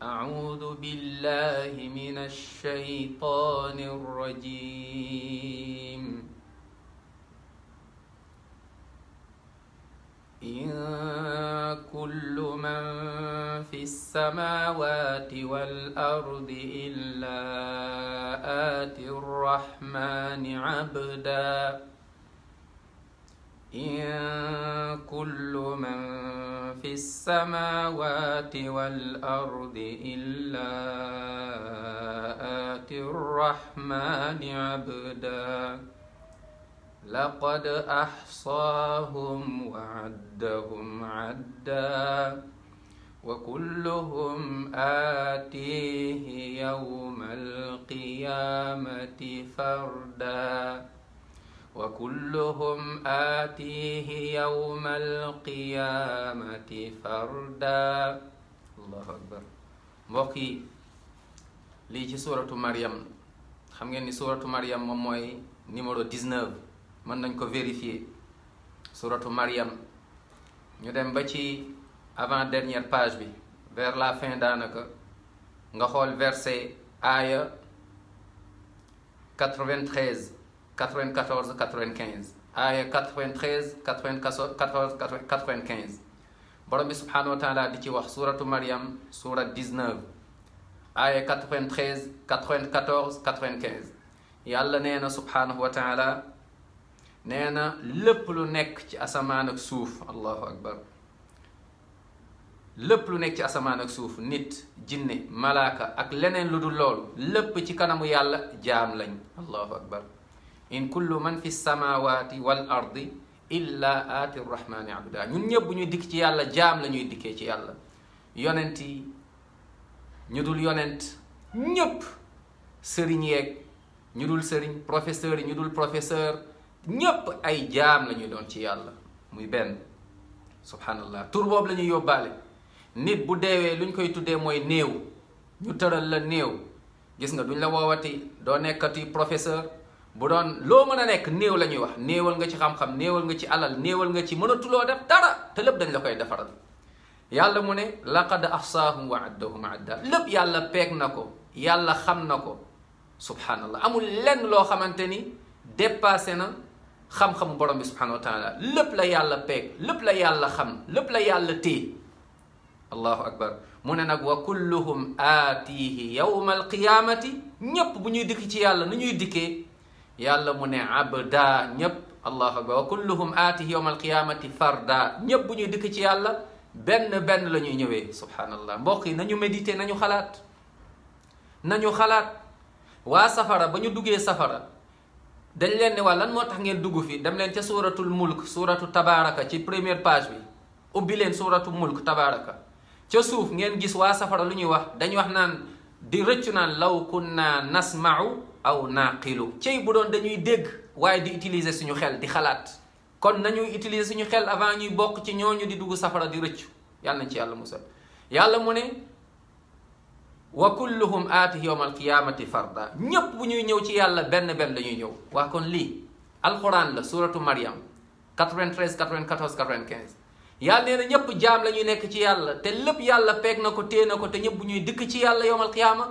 أعوذ بالله من الشيطان الرجيم إن كل من في السماوات والأرض إلا آتي الرحمن عبدا إن كل من في السماوات والأرض إلا آتي الرحمن عبدا لقد أحصاهم وعدهم عدا وكلهم آتيه يوم القيامة فردا وكلهم آتيه يوم القيامة فردا الله أكبر mbokk yi lii ci suuratu Maryam xam ngeen ni suuratu Maryam moom mooy numéro 19 mën nañ ko vérifier suuratu Maryam ñu dem ba ci avant dernière page bi vers la fin daanaka nga xool verset aaya 93 94 95 aaya 93 94 95 borom bi subhanahu wa taala di ci wax suuratu Maryam suura 19 aaya 93 94 95 yàlla nee na subhanahu wa taala nee na lépp lu nekk ci asamaan ak suuf allahu akbar lépp lu nekk ci asamaan ak suuf nit jinne malaaka ak leneen lu dul loolu lépp ci kanamu yàlla jaam lañ allahu akbar in kullu man fi samawati wal ardi illa aati rrahmani abda ñun ñëpp bu ñuy dikk ci yàlla jaam la ñuy dikkee ci yàlla yonent yi ñu dul yonent ñëpp sëriñ yeeg ñu dul sëriñ professeur yi ñu dul professeur ñëpp ay jaam la ñuy doon ci yàlla muy benn subhanallah tur boobu la ñuy yóbbaale nit bu deewee lu ñu koy tuddee mooy néew ñu tëral la néew gis nga duñ la woowati doo nekkati professeur bu doon loo mën a nekk néew la ñuy wax néewal nga ci xam-xam néewal nga ci alal néewal nga ci mënatuloo def dara te lépp dañ la koy defaral yàlla mu ne laqad ahsaahum wa addahum adda lépp yàlla peeg na ko yàlla xam na ko subhanallah amul lenn loo xamante ni dépassé na xam-xamu borom bi subhanahu wa taala lépp la yàlla peeg lépp la yàlla xam lépp la yàlla téye allahu akbar mu ne nag wa kulluhum aatihi yawma alqiyamati ñépp bu ñuy dikk ci yàlla nu ñuy dikkee yàlla mu ne abda ñépp allahu akbar wa kulluhum aatihi yawma alqiyamati farda ñépp bu ñuy dikk ci yàlla benn benn la ñuy ñëwee subhanallah mbokk yi nañu méditer nañu xalaat waa safara ba ñu duggee safara dañ leen ne waa lan moo tax ngeen dugg fi dem leen ca suuratul mulk suuratu tabaraka ci première page bi ubbi leen suuratu mulk tabaraka ca suuf ngeen gis waa safara lu ñuy wax dañuy wax naan di rëccu naan law kunna nasma'u aw naqilu cey bu doon dañuy dégg waaye di utiliser suñu xel di xalaat kon nañuy utiliser suñu xel avant ñuy bokk ci ñooñu di dugg safara di rëccu yàlla nañ ci yàlla musal yàlla mu ne wa kulluhum aatihi yawma alqiyamati farda ñépp bu ñuy ñëw ci yàlla benn benn la ñuy ñëw waa kon lii alquran la suratu Maryam 93 94 95 yàlla nee na ñépp jaam la ñuy nekk ci yàlla te lépp yàlla peeg na ko téye na ko te ñépp bu ñuy dikk ci yàlla yawma alqiyama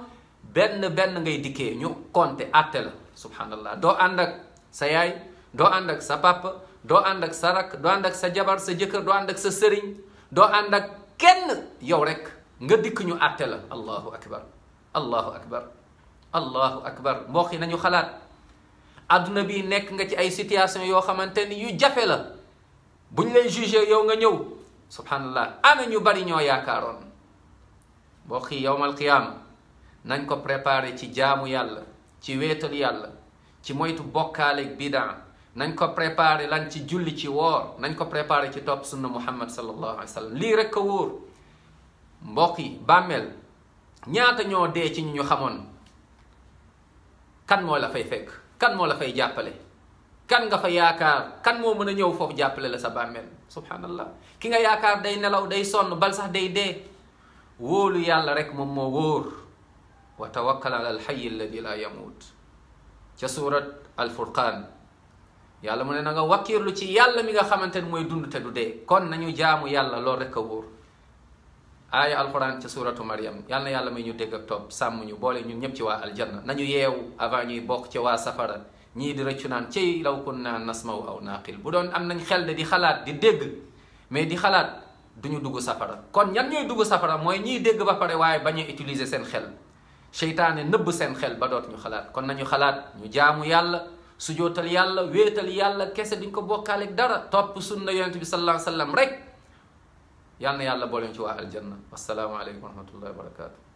benn benn ngay dikkee ñu compter atte la subhanallah doo ànd ak sa yaay doo ànd ak sa papa doo ànd ak sa rak doo ànd ak sa jabar sa jëkkër doo ànd ak sa sëriñ doo ànd ak kenn yow rek nga dikk ñu àtte la allahu akbar allahu akbar allahu akbar mbokk yi nañu xalaat adduna bi nekk nga ci ay situation yoo xamante ni yu jafe la buñ lay jugé yow nga ñëw subhanallah ana ñu bari ñoo yaakaaroon mbokk yi yawmal qiyaama nañ ko préparé ci jaamu yàlla ci wéetal yàlla ci moytu bokkaaleeg bidaa nañ ko préparé lan ci julli ci woor nañ ko préparé ci topp sunna muhammad sallallahu alayhi wa sallam lii rek a wóor mbokk yi bàmmeel ñaata ñoo dee ci ñu xamoon kan moo la fay fekk kan moo la fay jàppale kan nga fa yaakaar kan moo mën a ñëw foofu jàppale la sa bàmmeel subhanallah ki nga yaakaar day nelaw day sonn bal sax day dee wóolu yàlla rek moom moo wóor wa tawakkal ala alxayi alladi la yamut ca surat alfurqaan yàlla mu ne na nga wakkiirlu ci yàlla mi nga xamante ne mooy dund te du dee kon nañu jaamu yàlla loolu rek a wóor aaya alquran ca suratu Maryam. yal na yàlla may ñu dégg ak topp sàmm ñu boole ñun ñëpp ci waa aljanna. nañu yeewu avant ñuy bokk ci waa safara. ñii di rëccu naan cey law kunna nasmaw aw naqil, bu doon am nañ xel de di xalaat di dégg mais di xalaat duñu dugg safara. kon ñan ñooy dugg safara mooy ñiy dégg ba pare waaye bañ a utiliser seen xel. seytaane nëbb seen xel ba doot ñu xalaat. kon nañu xalaat, ñu jaamu yàlla, sujootal yàlla, wéetal yàlla kese, duñ ko bokkaaleeg dara, topp sunna yonent bi sallallahu alayhi wa sallam rek. yal na yàlla boole ñu ci waa aljanna. wassalaamu aleykum wa rahmatullahi wa barakatuh.